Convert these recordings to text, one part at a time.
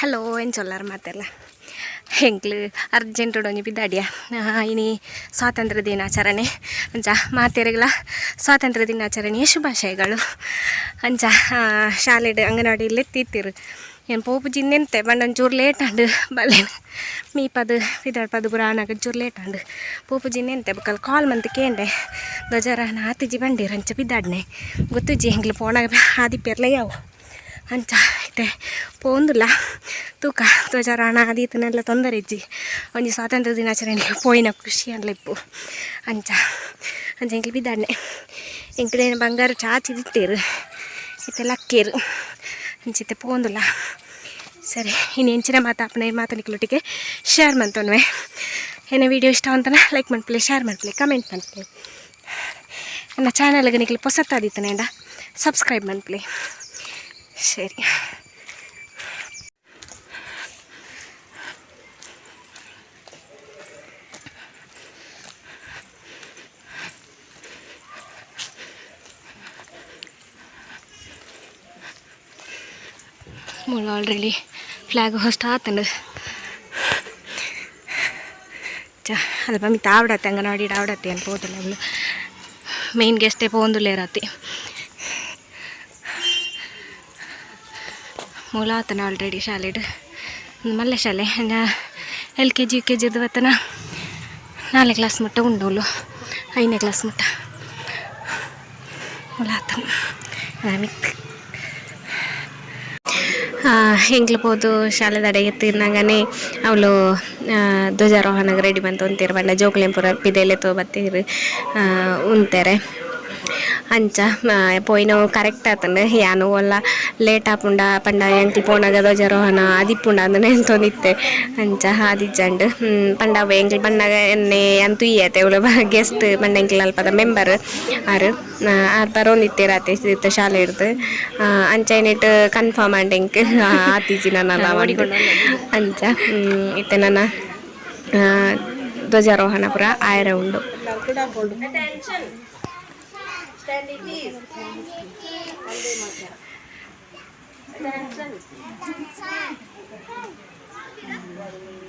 Hello, ಎಂಚೊಲ್ಲಾರ ಮಾತೆಲ್ಲ? ಎಂಕ್ಲು urgent ಒಂಜಿ ಪಿದಾಡಿಯ. ಇನಿ ಸ್ವಾತಂತ್ರ್ಯ ದಿನಾಚರಣೆ. ಅಂಚ ಮಾತೆರೆಗ್ಲ ಸ್ವಾತಂತ್ರ್ಯ ದಿನಾಚರಣೆಯ ಶುಭಾಶಯಗಳು. ಅಂಚ ಶಾಲೆಡ್ ಅಂಗನವಾಡಿ ಲೆತ್ತಿತ್ತೆರ್. ಏನ್ ಪೋಪುಜಿ ನೆಂತೆ, ಪಂಡ ಒಂಚೂರು ಲೇಟ್ ಆಂಡ್. ಬಲ್ಲೆ ಮೀಪದು ಪಿದಾಡ್ಪದು ಪೂರ ಆನಗ ಒಂಚೂರು ಲೇಟ್ ಆಂಡ್. ಪೋಪುಜಿ ನೆಂತೆ. ಬೊಕ್ಕ ಕಾಲ್ ಮಂತ್ ಕೇಂಡೆ, ಧ್ವಜಾರೋಹಣ ಆತಿಜಿ ಬಂಡೀರ್. ಅಂಚ ಪಿದಾಡ್ನೆ. ಗೊತ್ತುಜ್ಜಿ, ಎಂಕ್ಲು ಪೋನಾಗ ಆದಿಪ್ಪೆರ್ಲ ಯಾವು. ಅಂಚ ಇತ್ತೆ ಪೋಂದುಲ್ಲ, ತೂಕ. ಧ್ವಜಾರೋಹಣ ಆದೀತನೆಲ್ಲ ತೊಂದರೆ ಇಜ್ಜಿ. ಒಂಜಿ ಸ್ವಾತಂತ್ರ್ಯ ದಿನಾಚರಣೆ ಪೋಯಿನ ಖುಷಿ ಅನ್ಲ ಇಪ್ಪು. ಅಂಚ ಅಂಚ ಎಂಕ್ಲು ಪಿದಾಡ್ನೆ. ಎಂಕ್ಲೇನ ಬಂಗಾರ ಚಾಚಿ ದಿತ್ತೇರು, ಇತ್ತೆ ಲಕ್ಕೇರು. ಅಂಚಿತ್ತೆ ಪೋಂದುಲ್ಲ. ಸರಿ, ಇನ್ನು ಎಂಚಿನ ಮಾತಾಪನ ಮಾತು ನಿಕ್ಲೊಟ್ಟಿಗೆ ಶೇರ್ ಮಂತೊನ್ವೆ. ಏನೇ ವಿಡಿಯೋ ಇಷ್ಟ ಅಂತನ ಲೈಕ್ ಮನ್ಪುಲೆ, ಶೇರ್ ಮನ್ಪುಲೆ, ಕಮೆಂಟ್ ಮನ್ಪುಲೆ. ನನ್ನ ಚಾನಲ್ಗೆ ನಿಕ್ಲು ಪೊಸತ್ತಾದಿತ್ತನೇಂಡ ಸಬ್ಸ್ಕ್ರೈಬ್ ಮನ್ಪುಲೆ. ಸರಿ. ಮೂಲು ಆಲ್ರೆಡಿ ಫ್ಲ್ಯಾಗ್ ಹೋಸ್ಟ್ ಆತಂಡು. ಚ ಅಲ್ಪ ಮಿತ್ತ ಆವಡತ್ತೆ, ಅಂಗನವಾಡಿ ಆವಡತ್ತೆ ಅಂತ ಪೋತಲ್ಲ. ಅವಳು ಮೇನ್ ಗೆಸ್ಟೇ ಪೋಂದುಲ್ಲೇರಾತಿ. ಮೂಲ ಆತನ ಆಲ್ರೆಡಿ ಶಾಲೆಡ್ ಮಲ್ಲ ಶಾಲೆ. L K G, U K ಜಿದು ಬತ್ತನ ನಾಲ್ಕು ಕ್ಲಾಸ್ ಮುಟ್ಟ ಉಂಡೋಲು, ಐದನೇ ಕ್ಲಾಸ್ ಮುಟ್ಟ. ಮೂಲ ಆತನ ಮಿತ್. ಎಂಕ್ಲು ಪೋದು ಶಾಲೆದಡೆ ಎತ್ತಿನಗನೆ ಅವಳು ಧ್ವಜಾರೋಹಣಗೆ ರೆಡಿ ಬಂತು ಅಂತೀರ. ಪಂಡ ಜೋಕುಲೆನ್ ಪೂರ ಪಿದೆಲೆತೋ ಬತ್ತೀರು ಉಂತೆರೆ. ಅಂಚ ಪೋಯಿನವು ಕರೆಕ್ಟ್ ಆತಂಡ್. ಯಾನ್ ಓಲ್ಲ ಲೇಟ್ ಆಪುಂಡ ಪಂಡ ಎಂಕ್ಲು ಪೋನಗ ಧ್ವಜಾರೋಹಣ ಆದಿಪ್ಪುಂಡ ಅಂದ್ ನೆಂತೊಂದಿತ್ತೆ. ಅಂಚ ಆದಿಜ್ಜಂಡ್. ಪಂಡ ಅವು ಎಂಕ್ಲು ಬನ್ನಗ ಎನ್ನೆ ಯಾನ್ ತೂಯೆ, ಅವ್ಲು ಗೆಸ್ಟ್ ಪಂಡ ಎಂಕ್ಲು ಅಲ್ಪದ ಮೆಂಬರ್ ಆರ್. ಆರ್ ಬರೋಂದಿತ್ತೆರ್ ಆತೆ ಇತ್ತೆ ಶಾಲೆ ಇರ್ದು. ಅಂಚ ಐನೆಟ್ ಕನ್ಫರ್ಮ್ ಆಂಡ್ ಎಂಕ್, ಆತಿಜಿ ನನಲ. ಅಂಚ ಇತ್ತೆ ನನ ಧ್ವಜಾರೋಹಣ ಪೂರ ಆಯೆರೆ ಉಂಡು. Attention. Stand at ease. Vande Mataram. Attention.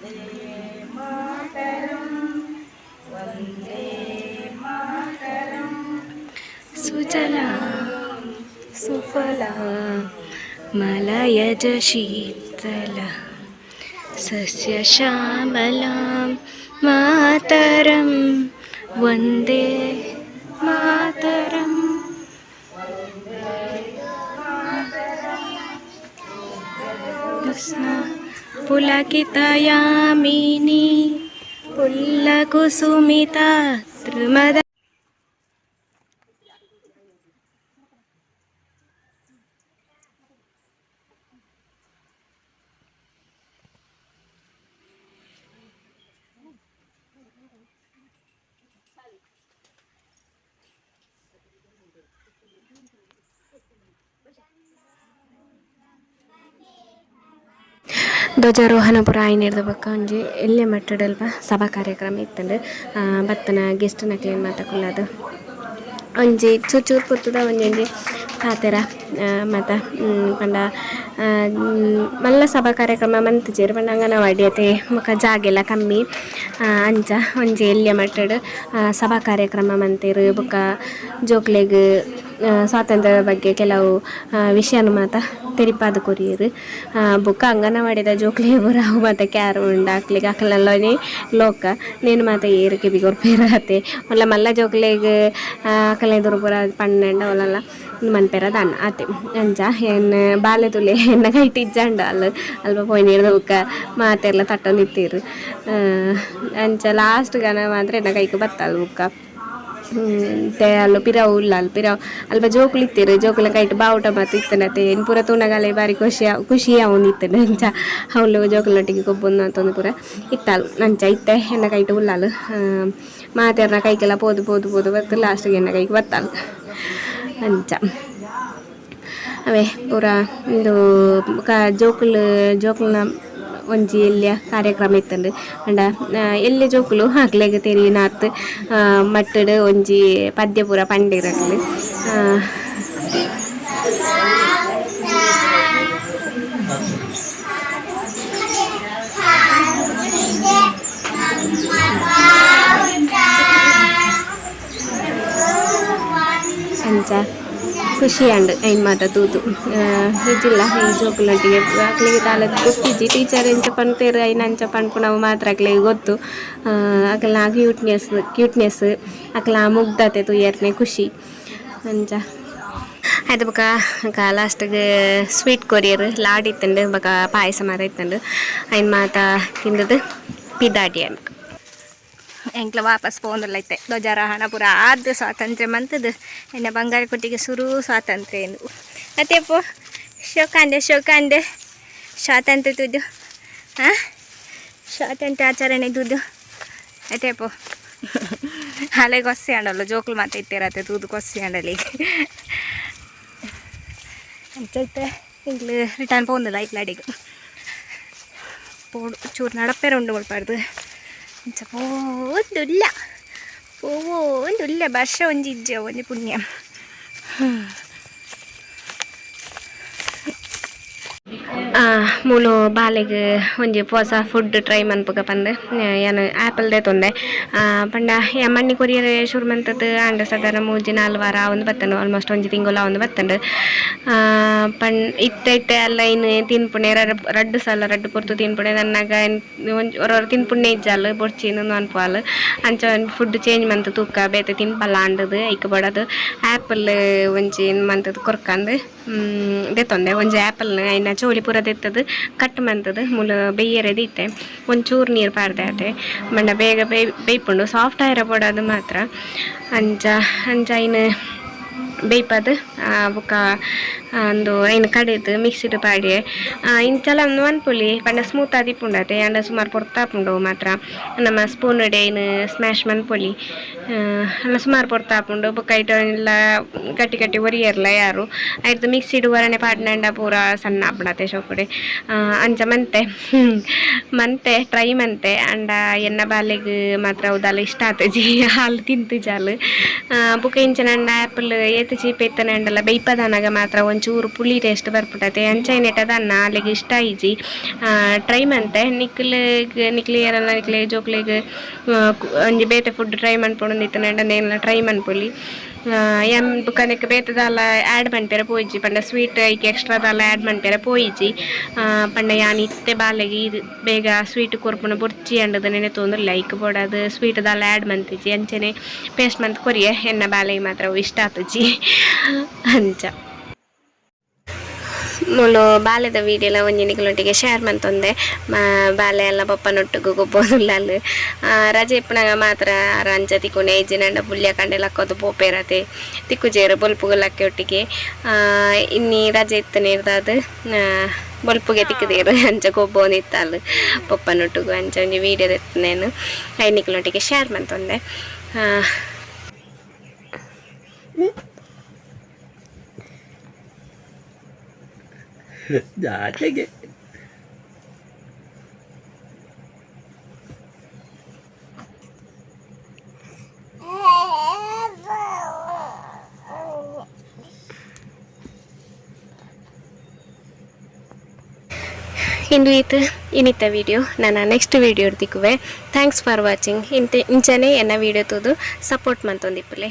Vande Mataram. Vande Mataram. Sujala ಸುಫಲಾ ಮಲಯಜ ಶೀತಲ ಸಸ್ಯಶ್ಯಾಮಲಾಂ ಮಾತರಂ, ವಂದೇ ಮಾತರಂ. ಕೃಷ್ಣ ಪುಲಕಿತಯಾಮಿನಿ ಪುಲ್ಲಕುಸುಮಿತ ತ್ರಿಮದ. ಧ್ವಜಾರೋಹಣ ಪೂರ ಆಯಿನೆರ್ದ್ ಬೊಕ್ಕ ಒಂಜಿ ಎಲ್ಯ ಮಟ್ಟಡ್ ಅಲ್ಪ ಸಭಾ ಕಾರ್ಯಕ್ರಮ ಇತ್ತುಂಡು. ಬತ್ತನ ಗೆಸ್ಟ್ ನಕ್ಲೆನ್ ಮಾತ ಕುಲ್ಲಾದ್ ಒಂಜಿ ಚೂರು ಚೂರು ಪೊರ್ತುದ ಒಂಜೊಂಜಿ ಪಾತೆರ ಮಾತ. ಪಂಡ ಮಲ್ಲ ಸಭಾ ಕಾರ್ಯಕ್ರಮ ಮಂತುಜೆರ್, ಪಂಡ ಅಂಗನವಾಡಿ ಅತೆ, ಬೊಕ ಜಾಗೆಲ ಕಮ್ಮಿ. ಅಂಚ ಒಂಜಿ ಎಲ್ಯ ಮಟ್ಟಡ್ ಸಭಾ ಕಾರ್ಯಕ್ರಮ ಮಂತೆರ್. ಬೊಕ ಜೋಕ್ಲೆಗ್ ಸ್ವಾತಂತ್ರ್ಯದ ಬಗ್ಗೆ ಕೆಲವು ವಿಷಯನ್ ಮಾತ ತೆರಿಪಾದ್ ಕೊರಿಯೆರ್. ಬೊಕ ಅಂಗನವಾಡಿದ ಜೋಕ್ಲೆಗ್ ಪೂರ ಅವು ಮಾತ ಕ್ಯಾರ್ ಉಂಡು ಅಕ್ಲೆಗ್, ಅಕಲ್ನಲ ಒಂಜಿ ಲೋಕ. ನೇನ್ ಮಾತ ಏರ್ ಕೆಬಿ ಕೊರ್ಪೆರ್ ಅತೆ. ಮಲ್ಲ ಮಲ್ಲ ಜೋಕ್ಲೆಗ್ ಅಕಲ್ನ ಎದುರು ಪೂರ ಪಂಡಂಡ ಅವ್ಲಲ್ಲ ಮನ್ಪೆರ ದಾನ್ನ ಆತೆ. ಅಂಚ ಎನ್ನ ಬಾಲೆ ತೂಲೆ, ಎನ್ನ ಕೈಟ್ ಇಜ್ಜಾಂಡ. ಅಲ್ ಅಲ್ಪ ಪೋಯಿನೆರ್ದ್ ಬೊಕ್ಕ ಮಾತೆರ್ಲ ತಟ್ಟೊಂದಿತ್ತೆರ್. ಅಂಚ ಲಾಸ್ಟ್ ಗಾನ ಮಾತ್ರ ಎನ್ನ ಕೈಕ್ ಬತ್ತಲ್. ಬೊಕ್ಕ ಇತ್ತೆ ಅಲ್ಲ ಪಿರವು ಉಲ್ಲ, ಅಲ್ ಪಿರವು ಅಲ್ಪ ಜೋಕುಲು ಇತ್ತೆರ್. ಜೋಕುಲ್ನ ಕೈಟ್ ಬಾವುಟ ಮಾತ ಇತ್ತುಂಡತೆ. ಏನ್ ಪೂರ ತೂನಗಲೆ ಬಾರಿ ಖುಷಿ ಖುಷಿ ಆವೊಂದಿತ್ತುಂಡು. ಅಂಚ ಅವ್ಲು ಜೋಕುಲ್ನೊಟ್ಟಿಗೆ ಗೊಬ್ಬೊಂದು ಅಂತೊಂದು ಪೂರ ಇತ್ತಲ್. ಅಂಚ ಇತ್ತೆ ಎನ್ನ ಕೈಟ್ ಉಲ್ಲಲ್. ಮಾತೆರ್ನ ಕೈಕೆಲ್ಲ ಪೋದು ಪೋದು ಪೋದು ಬತ್ತು ಲಾಸ್ಟಿಗೆ ಎನ್ನ ಕೈಕ್ ಬತ್ತಲ್. ಅಂಚ ಅವೇ ಪೂರ ಉಂದು. ಬೊಕ ಜೋಕುಲು ಜೋಕುಲ್ನ ಒಂಜಿ ಎಲ್ಯ ಕಾರ್ಯಕ್ರಮ ಇತ್ತುಂಡು. ಪಂಡ ಎಲ್ಯ ಜೋಕುಲು, ಅಕ್ಲೆಗ್ ತೆರಿಯುನಾತ್ ಮಟ್ಟಡ್ ಒಂಜಿ ಪದ್ಯ ಪೂರ ಪಂಡೆರ್ ಅಕ್ಲು. ಅಂಚ ಖುಷಿ ಆಂಡ್ ಐನ್ ಮಾತ ತೂದು. ಇಜ್ಜಿಲ್ಲ ಈ ಜೋಕುಲೊಟ್ಟಿಗೆ ಅಕ್ಲೆಗ್ ದಾಲ ಗೊತ್ತಿಜ್ಜಿ. ಟೀಚರ್ ಎಂಚ ಪನ್ಪೆರ್ ಐನ್ ಅಂಚ ಪನ್ಪುನವು ಮಾತ್ರ ಅಕ್ಲೆಗ್ ಗೊತ್ತು. ಅಕಲ್ನ ಕ್ಯೂಟ್ನೆಸ್ ಕ್ಯೂಟ್ನೆಸ್ ಅಕ್ಲ್ನ ಮುಗ್ಧತೆ ತೂಯೆರ್ನೆ ಖುಷಿ ಅಂಚ. ಆಯ್ತು, ಬೊಕ ಲಾಸ್ಟ್ಗ್ ಸ್ವೀಟ್ ಕೊರಿಯರ್, ಲಾಡ್ ಇತ್ತುಂಡು ಬೊಕ ಪಾಯಸ ಮಾತ ಇತ್ತುಂಡು. ಐನ್ ಮಾತ ತಿಂದದು ಪಿದಾಡಿಯ. ಎಂಕ್ಲ ವಾಪಸ್ ಪೋಂದುಲ್ಲ ಇತ್ತೆ. ಧ್ವಜಾರೋಹಣ ಪೂರ ಆದ್ ಸ್ವಾತಂತ್ರ್ಯ ಮಂತದು ಎನ್ನ ಬಂಗಾರ ಕೊಟ್ಟಿಗೆ ಸುರು ಸ್ವಾತಂತ್ರ್ಯ ಎಂದು ಅತ್ತೇಪು. ಶೋಕಾಂಡೆ ಶೋಕಾಂಡೆ ಸ್ವಾತಂತ್ರ್ಯ ತುದು, ಹಾಂ, ಸ್ವಾತಂತ್ರ್ಯ ಆಚರಣೆ ತುದು ಅತ್ತೇಪು. ಅಲೆ ಕೊಸ್ಸಿ ಆಂಡಲ್ಲ, ಜೋಕುಲು ಮಾತ ಇತ್ತೀರತ್ತೆ ತೂದು ಕೊಸ್ಸಿ ಆಂಡಲಿ. ಅಂಚೈತೆ ಎಂಕ್ಲು ರಿಟರ್ನ್ ಪೋಂದಿಲ್ಲ ಇಕ್ಲಾಡಿಗೆ. ಪೋಡು, ಚೂರು ನಡಪೇರ ಉಂಡು ಮುಲ್ಪಾಡ್ದು. ಅಂಚ ಪೋಂದುಲ್ಲ, ಪೋವೊಂದುಲ್ಲ. ವರ್ಷ ಒಂಜಿ ಇಜ್ಜೆ, ಒಂಜಿ ಪುಣ್ಯ. ಮೂಲು ಬಾಲೆಗ್ ಒಂಜಿ ಪೊಸ ಫುಡ್ ಟ್ರೈ ಮನ್ಪುಗ ಪಂದ್ ಯಾನ್ ಆ್ಯಪಲ್ ದೆತೊಂದೆ. ಪಂಡ ಮಣ್ಣಿ ಕೊರಿಯರೆ ಶುರು ಮಂತದ್ದು ಆಂಡ ಸಾಧಾರಣ 3-4 ವಾರ ಆವೊಂದು ಬತ್ತುಂಡು, ಆಲ್ಮೋಸ್ಟ್ ಒಂಜಿ ತಿಂಗೊಲು ಆವೊಂದು ಬತ್ತುಂಡು. ಪಣ್ ಇತ್ತೆ ಇತ್ತೆ ಅಲ್ಲ ಇನ್ ತಿನ್ಪುಣೆ ರಡ್ಡ್ ಸಲ ರಡ್ಡ್ ಪೊರ್ತು ತಿನ್ಪುಣೆ. ನನ್ನಾಗ ಒಂಜಿ ಒರ ಒರ ತಿನ್ಪುಣೆ ಇಜ್ಜಾಲ್, ಬೊಡ್ಚಿ ಅನ್ಪುವಾಲ್. ಅಂಚ ಫುಡ್ ಚೇಂಜ್ ಮಂತ್ ತೂಕ, ಬೇತೆ ತಿನ್ಪಲ್ಲ ಅಂಡದು ಐಕ್ ಬೋಡಾದ್ ಆ್ಯಪಲ್ ಒಂಜಿ ಮಂತದ್ದು ಕೊರ್ಕಂದು ದೆತ್ತೊಂದೆ. ಒಂಜಿ ಆ್ಯಪಲ್ನ ಐನ ಚೋಲಿ ಪೂರ ದೆತ್ತದು ಕಟ್ ಮಂತದು ಮೂಲು ಬೇಯರೆ ದೀತೆ. ಒಂಚೂರು ನೀರು ಪಾಡ್ದೆ ಆತೆ, ಮಂಡ ಬೇಗ ಬೇಯ್ಪುಂಡು, ಸಾಫ್ಟ್ ಆಯೆರೆ ಬೋಡಾದ್ ಮಾತ್ರ. ಅಂಚ ಅಂಚ ಐನ್ ಬೇಯ್ಪದು ಬೊಕ ಅಂದು ಐನ್ ಕಡೆದು ಮಿಕ್ಸಿಡ್ ಪಾಡ್ಯೆ. ಇಂಚಲ ಮನ್ಪೊಲಿ, ಪಂಡ ಸ್ಮೂತ್ ಆದಿಪ್ಪುಂಡು ಅತೆ. ಆಂಡ ಸುಮಾರು ಪೊರ್ತಾಪುಂಡು ಮಾತ್ರ. ನಮ್ಮ ಸ್ಪೂನ್ ಐನ್ ಸ್ಮ್ಯಾಶ್ ಮನ್ಪೊಲಿ, ಅಲ್ಲ ಸುಮಾರು ಪೊರ್ತಾಪುಂಡು. ಬೊಕ ಐಟ್ ಎಲ್ಲ ಗಟ್ಟಿ ಗಟ್ಟಿ ಒರಿಯರ್ಲ ಯಾರು. ಐರ್ದ್ ಮಿಕ್ಸಿಡ್ ಒರಣೆ ಪಾಡ್ನಂಡ ಪೂರ ಸಣ್ಣ ಆಪುಂಡತೆ ಶೋಕುಡೆ. ಅಂಚ ಮಂತೆ ಮಂತೆ ಟ್ರೈ ಮಂತೆ. ಆಂಡ ಎನ್ನ ಬಾಲೆಗ್ ಮಾತ್ರ ಅವು ದಾಲ ಇಷ್ಟ ಆತಜಿ, ಹಾಲು ತಿಂತುಜಾಲ್. ಬೊಕ ಇಂಚನಂಡ ಆ್ಯಪಲ್ ಏತ್ ಚೀಪ ಇತ್ತನಂಡಲ ಬೇಯ್ಪದನಗ ಮಾತ್ರ ಒಂಚೂರು ಪುಳಿ ಟೇಸ್ಟ್ ಬರ್ಪುಂಡತೆ. ಅಂಚ ಐನೆಟ ದಾನ್ನ ಅಲೆಗ್ ಇಷ್ಟ ಆಯಿಜಿ. ಟ್ರೈ ಮಂತೆ. ನಿಕ್ಲೆಗ್ ನಿಕ್ಲೆ ಏರಲ ನಿಕ್ಲೆ ಜೋಕ್ಲೆಗ್ ಒಂಜಿ ಬೇತೆ ಫುಡ್ ಟ್ರೈ ಮನ್ಪೊಡು ಇತ್ತನಂಡ ನೇನ್ಲ ಟ್ರೈ ಮನ್ಪೊಲಿ. ಯಾನ್ ಬೊಕ ನೆಕ್ ಬೇತೆ ದಾಲ ಆ್ಯಡ್ ಮನ್ಪೆರೆ ಪೋಯಿಜಿ. ಪಂಡ ಸ್ವೀಟ್ ಐಕ್ ಎಕ್ಸ್ಟ್ರಾ ದಾಲ ಆ್ಯಡ್ ಮನ್ಪೆರೆ ಪೋಯಿಜಿ. ಪಂಡ ಯಾನ್ ಇತ್ತೆ ಬಾಲೆಗ್ ಇದು ಬೇಗ ಸ್ವೀಟ್ ಕೊರ್ಪುನ ಬೊರ್ಚಿ ಅಂಡದ ನೆನೆತೊಂದುಲ್ಲೆ. ಐಕ್ ಬೋಡಾದ್ ಸ್ವೀಟ್ ದಾಲ ಆ್ಯಡ್ ಮಂತಿಜಿ, ಅಂಚನೆ ಪೇಸ್ಟ್ ಮಂತ್ ಕೊರಿಯೆ. ಎನ್ನ ಬಾಲೆಗ್ ಮಾತ್ರ ಅವು ಇಷ್ಟ ಆತುಜಿ ಅಂಚ. ಮೂಲು ಬಾಲೆದ ವೀಡಿಯೋಲ ಒಂಜಿ ನಿಕಲೊಟ್ಟಿಗೆ ಶೇರ್ ಮಂತೊಂದೆ. ಬಾಲೆ ಎಲ್ಲ ಪಪ್ಪನೊಟ್ಟುಗು ಗೊಬ್ಬೊಂದುಲ್ಲಾಲ್. ರಜೆ ಇಪ್ಪುನಗ ಮಾತ್ರ ಆರ್ ಅಂಚ ತಿಕ್ಕುನೆ. ಇಜ್ಜಿನಂಡ ಪುಲ್ಯ ಕಾಂಡೆ ಲಕ್ಕೋದು ಪೋಪೆರತೆ, ತಿಕ್ಕುಜೆರ್ ಬೊಲ್ಪುಗು ಲಕ್ಕೆ ಒಟ್ಟಿಗೆ. ಇನ್ನಿ ರಜೆ ಇತ್ತನೇರ್ದಾದ್ ಬೊಲ್ಪುಗೆ ತಿಕ್ಕುದೇರು, ಅಂಚ ಗೊಬ್ಬೊಂದಿತ್ತಾಲ್ ಪಪ್ಪನೊಟ್ಟುಗು. ಅಂಚ ಒಂಜಿ ವೀಡಿಯೋ ದೆತ್ತುನೇನು ಐನ್ ನಿಕಲೊಟ್ಟಿಗೆ ಶೇರ್ ಮಂತೊಂದೆ. ದಾತೆಗೆ ಇಂದು ಇತ್ತು ಇನ್ನಿತ್ತ ವಿಡಿಯೋ. ನಾನು ನೆಕ್ಸ್ಟ್ ವಿಡಿಯೋ ತಿಕ್ಕುವೆ. Thanks for watching. ಇಂತೆ ಇಂಚನೆ ಎನ್ನ ವಿಡಿಯೋ ತೂದು ಸಪೋರ್ಟ್ ಮಂತೊಂದಿಪ್ಪುಲೆ.